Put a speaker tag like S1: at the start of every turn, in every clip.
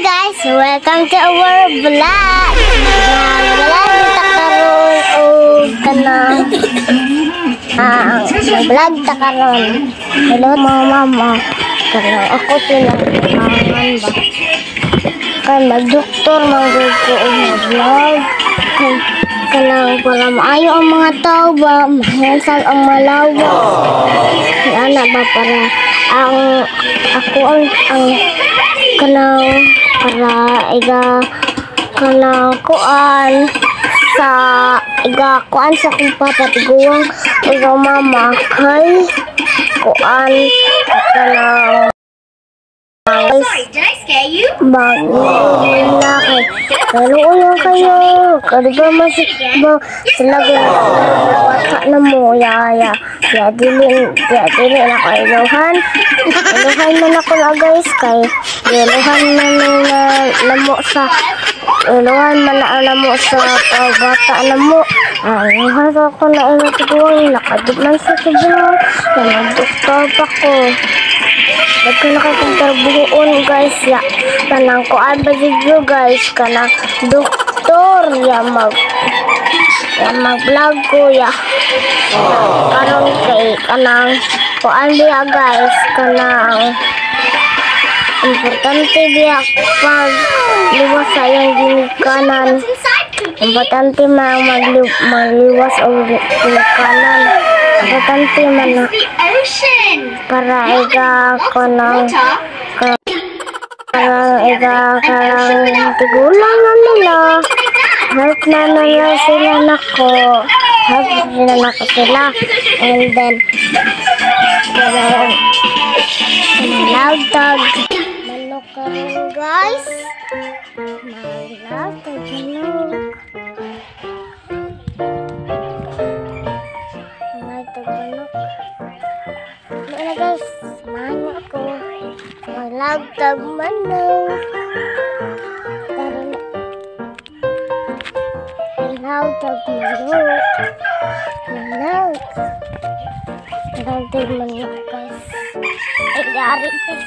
S1: Guys! Welcome to our vlog! Vlog ta karon og kanang vlog ta karon. Hello mga mama. Kanang ako sila angan ba. Kay magdoktor manggod ko og vlog. Kay kanang para maayo ang mga tao ba, mahansal ang malawa. Ana ba para ang ako ang kanang para iga kanang kuan sa iga kuan sa akong papa tiguang iga mama kay kuan kanang.
S2: Sorry, did I scare you?
S1: Bang na kay karoon lang kayo kadiba mas ba sila wata na mo ya ya ya dili na ko iluhan iluhan man ako na guys kay iluhan man na namo sa iluhan man na namo sa bata namo iluhan ako na ilo tiguang nakadip man sa tiguang na magdoktor pa ko. Daghan na kay trabuhoon guys ya kanang kuan ba jud guys kanang doktor ya mag vlog ko ya karon kay kanang kuan biya guys kanang importante biya pag liwas sa iyong ginikanan, importante man magliwas og ginikanan, importante man na para iga kanang para iga kanang tigulang na nila help na nila sila nako help na nako sila and then malagtag manok karon guys, malagtag manok, malagtag manok. Ano guys, samahan niyo ako malagtag manok. Tara na, malagtag manok, malagtag manok guys. Ay, yari guys,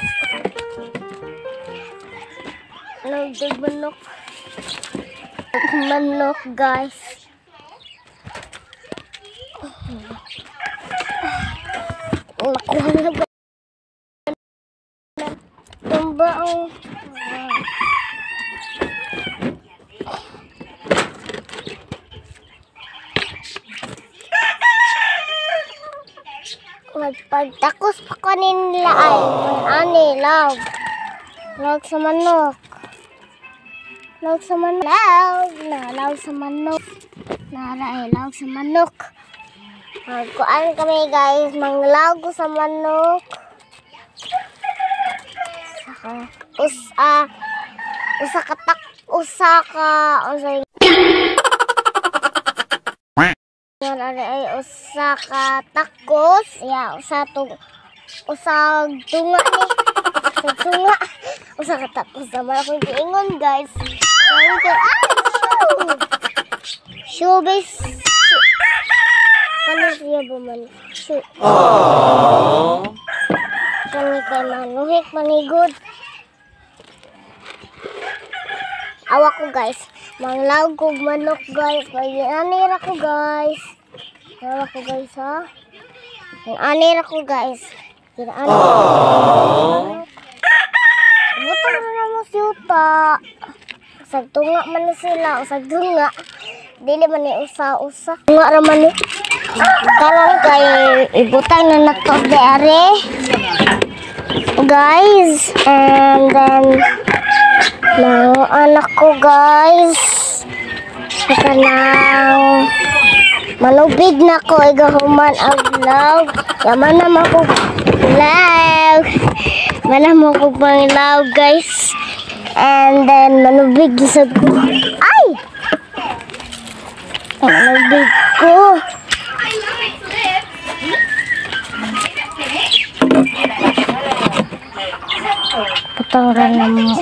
S1: malagtag manok, manok guys. Nakuha na ba? Tumba ang magpagtakos pa ko nila ay ani love. Love sa manok. Love sa manok. Love na love sa manok. Nara ay love sa manok. Magkuan kami guys, manglago sa manok. Saka usa usa ka tak usa ka usa ay usa ka takos ya usa tung usa tunga ni usa tunga usa ka takos naman akong giingon guys. Ay, shoo shoo bes kani siya ba man shoo kani kay manuhik manigod. Awa ko guys, manglaog kog manok guys, kay anira ko guys. Awa ko guys ha. Anira ko guys. Anira. Butang na mo siyuta. Usag tunga man ni sila, usag tunga. Dili man ni usa-usa. Tunga ra man ni. Karon kay ibutang na nato di are. Guys, and then mga anak ko guys, kanang manubig na ko igahuman ang vlog. Yaman naman ko vlog, manamo ko pang vlog guys. And then manubig gisag ko. Ay! Manubig ko. Putang ra na mo.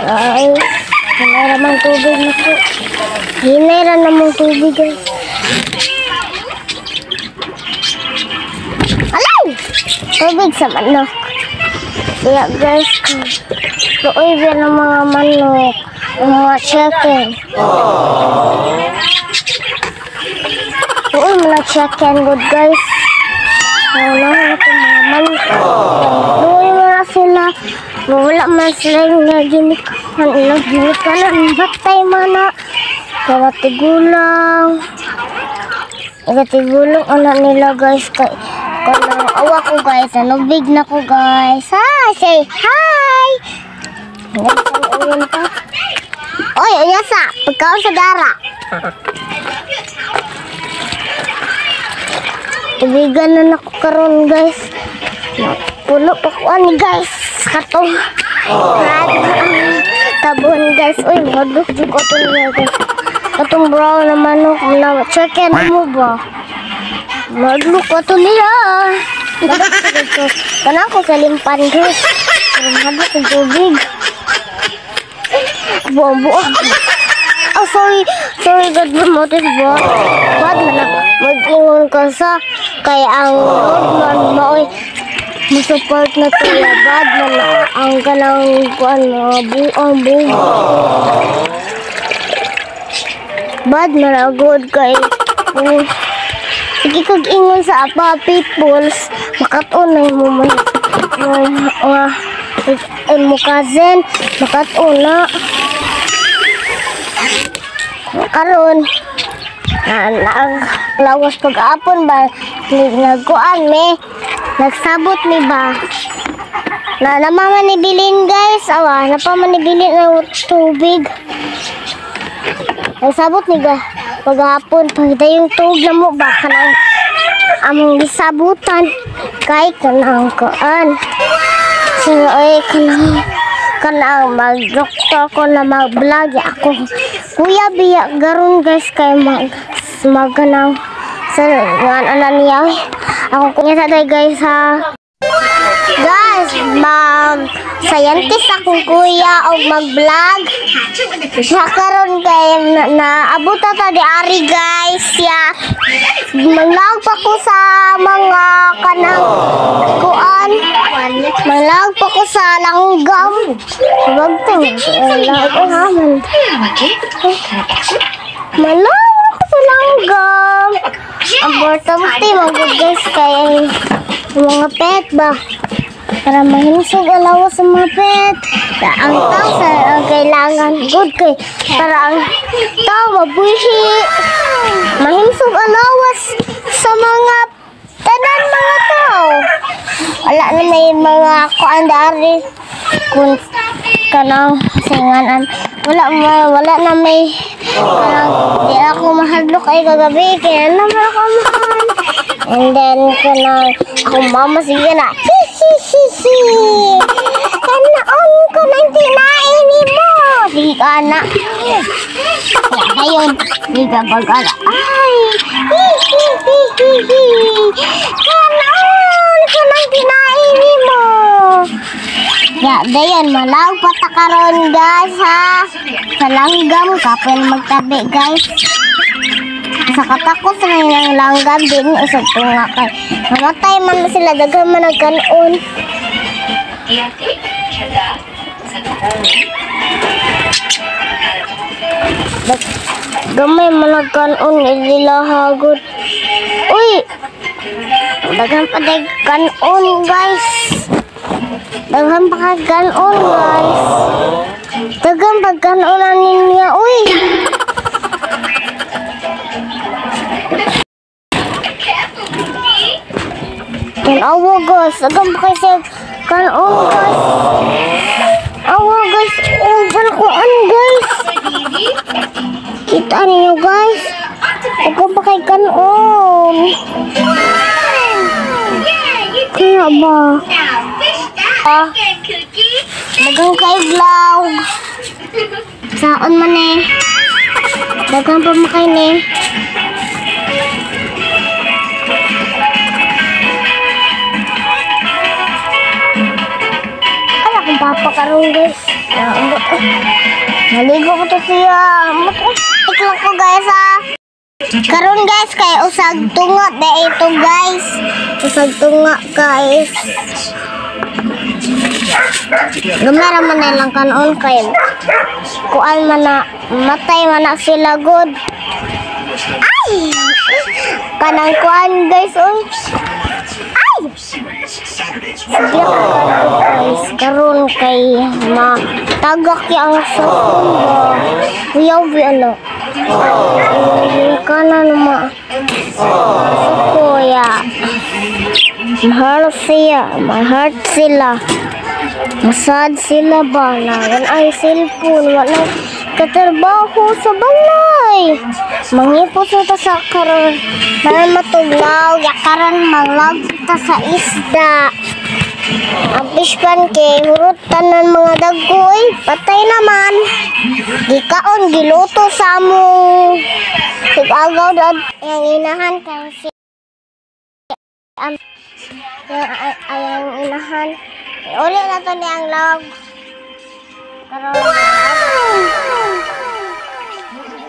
S1: Guys, hinay ra man tubig na ko. Hinay ra namang tubig guys. Alay! Tubig sa manok. Kaya guys, Luoy ba ng mga manok, ang mga chicken. Luoy mga chicken good guys. Ano ito mga manok. Luoy mga sila. Wala man sila nga ginikan. Ilang ginikanan. Batay man na. Kagatigulang. Kagatigulang anak nila guys. Kay kanang awa ko guys. Nanubig na ko guys. Hi! Say hi! Oy, uyasa. Pagkaon sa dara. Tubigan na nako karon guys. Puno pa ko ani guys. Katong tabon guys. Uy, maduk jud ko to niya guys. Katong brown na manok na chicken mo ba? Madlok ko to niya. Kanang ko sa limpan guys. Pero madlok ko tubig. Buang-buang. Oh, sorry. Sorry, God promoted ba? Bad man na. Mag-ingon ka sa kay ang Lord man maoy musupport na to. Bad man na ang kanang kuan mga buang buang. Bad man na good kay sige kag ingon sa apa peoples makat-on na mo man mga mo cousin makat-on na karon na lawas pag-apon ba nagkuan me nagsabot mi ba na naman ni bilin guys awa napaman ni bilin ng tubig nagsabot ni ga paghapon pagdayong tubig na mo ba kanang among gisabutan kay kanang kuan so ay kanang kanang mag-doktor ko na mag-vlog ako kuya biya garon guys kay mag maganaw sa nga niya ako kuya sa day guys ha guys mag scientist akong kuya og mag-vlog sa karon kay naabot ta di ari guys ya manglag pa ko sa mga kanang kuan manglag pa ko sa langgam wag to malag ko sa langgam ang importante magud guys kay mga pet ba para mahinsog alawa sa mga pet ang tao sa ang kailangan good kay para ang tao mabuhi mahinsog alawas sa mga tanan mga tao wala na may mga kuan dari kun kanang singanan wala wala na may kanang di ako mahadlok ay kagabi kaya naman ako mahal and then kanang akong mama sige na hi hi hi hi kanaon ko nang tinain nimo sige ka na ayun di ka pag-ala ay hi hi hi hi hi kanaon ko nang tinain nimo ya dayon malaw pa ta karon guys ha sa langgam kapin magtabi guys sa katakos na yung langgam din usag tunga kay mamatay man na sila daghan man nagkanon gamay man nagkanon nila hagod uy daghan pa kanon guys daghan pa kanon guys daghan pa kanon niya uy. Awa guys, agam pa kasi kanon guys. Awa guys, oh kuan guys. Kita ninyo guys. Agam pa kay kanon. Kaya ba? Dagang kay vlog. Saon man eh. Dagang pa makay ni. Papa karon guys. Naligo ko to siya. Iklong ko guys ha. Karon guys kay usag tunga na ito guys. Usag tunga guys. Gamay ra man na ilang kanon kay kuan man na matay man na sila god. Ay! Kanang kuan guys oy. Ay! Sige guys, karon kay matagak ang cellphone ba. Kuyaw bi ano. Kanan ma. Kuya. Mahal siya, mahal sila. Masad sila ba na ay cellphone, wala katrabaho sa balay. Mangipos na ta sa karon, na matuglaw, ya karon manglag ta sa isda. Ang fish pan kay hurot tanan mga dagkoy, patay naman. Gikaon giluto sa among tig-agaw dad ang inahan kay si ang inahan. Uli na to ni ang log. Karon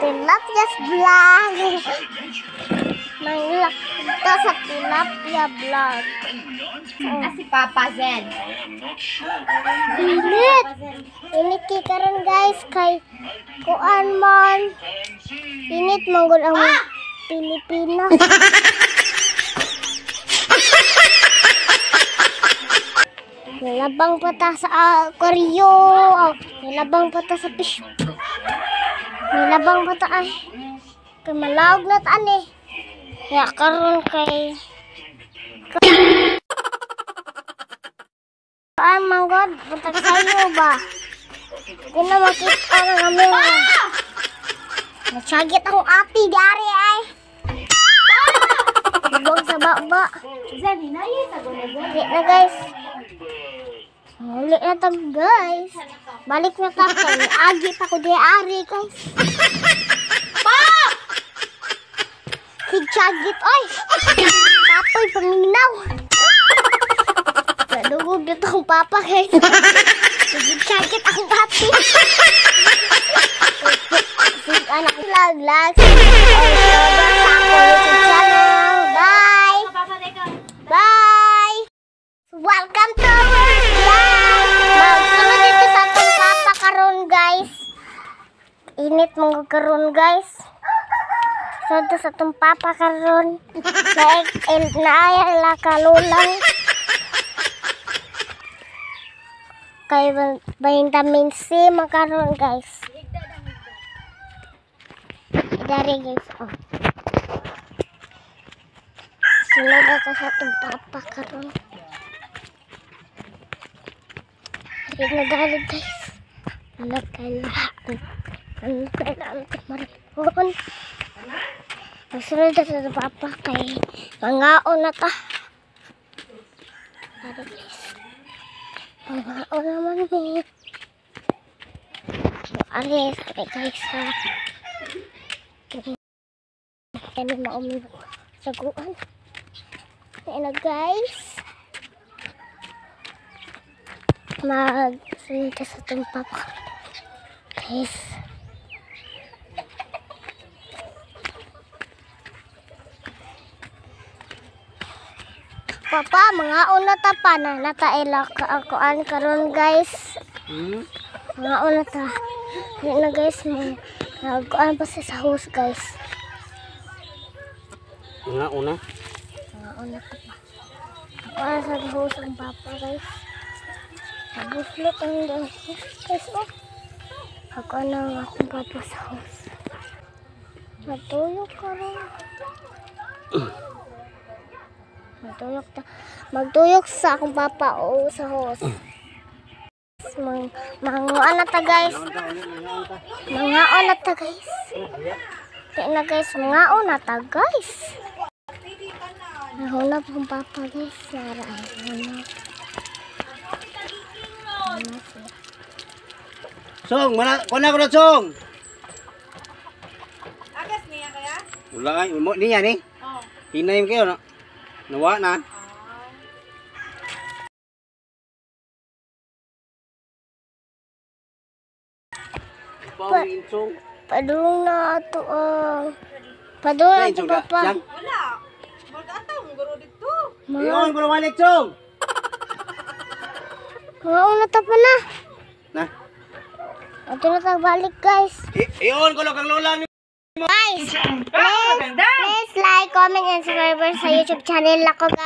S1: Tilapia's vlog. Manglak to sa tilapia vlog.
S2: Si Papa Zen.
S1: Init. Init kay karon guys kay kuan man. Init manggol ang Pilipinas. Nilabang pa ta sa aquaryo. Nilabang pa ta sa fish. Nilabang pa ta ay. Kay malawag na ta ani. Ya karon kay kuan manggod buntag sayo ba. Di na makita na kami. Natsagit akong ati dari ay. Bubog sa baba.
S2: Zen, hinayi sa guna.
S1: Uli na guys. Uli na ta guys. Balik na ta kay agi pa ko di ari guys.
S2: Pa!
S1: Sig-chagit oy. Papoy paminaw. Kadugog na tong papa guys. Sig-chagit ang ati. Sig anak lag lag. Sa ako YouTube channel. Bye. Bye. Welcome to our vlog. Magsunod dito sa atong papa karon guys. Init mong karon guys. Sunod sa atong papa karon. Naaya la kalulang. Kay vitamin C makaron guys. Dari guys oh. Sunod na sa atong papa karon. Nagdali guys. Nagkailangan. Nagkailangan maroon. Magsunod na sa papa kay mangaon na ta. Dari guys. Mangaon naman ni. Ari sabi guys ha. Kaya maumi saguan. Ayan na guys. Magsunod sa itong papa. Guys. Papa, mga una ta pa na nataila ka akuan karon guys. Mga una ta. Ayan na guys, may nagkuan pa sa house guys.
S3: Mga una?
S1: Mga una ta pa. Akuan sa house ang papa guys. Nabuslot ang guys oh. Ako na ang akong papa sa house. Matuyok karon. Magtuyok ta. Magtuyok sa akong papa o sa house. Manguan na ta guys. Mangaon na ta guys. Di na guys, mangaon na ta guys. Nahunap akong papa guys. Nara ay nahunap.
S3: Song, mana kuna ko na song.
S4: Agas niya kaya?
S3: Wala ay mo niya ni.
S4: Oh.
S3: Hinay kayo no. Nawa na.
S1: Padung na ato ang. Padung na ato papa.
S4: Wala. Magataw mo guro dito.
S3: Iyon ko walik song.
S1: Mga una ta pa na.
S3: Na.
S1: Ato na tag balik, guys.
S3: I-on ko lang kang lola ni.
S1: Guys, please, please like, comment, and subscribe sa YouTube channel ako, guys.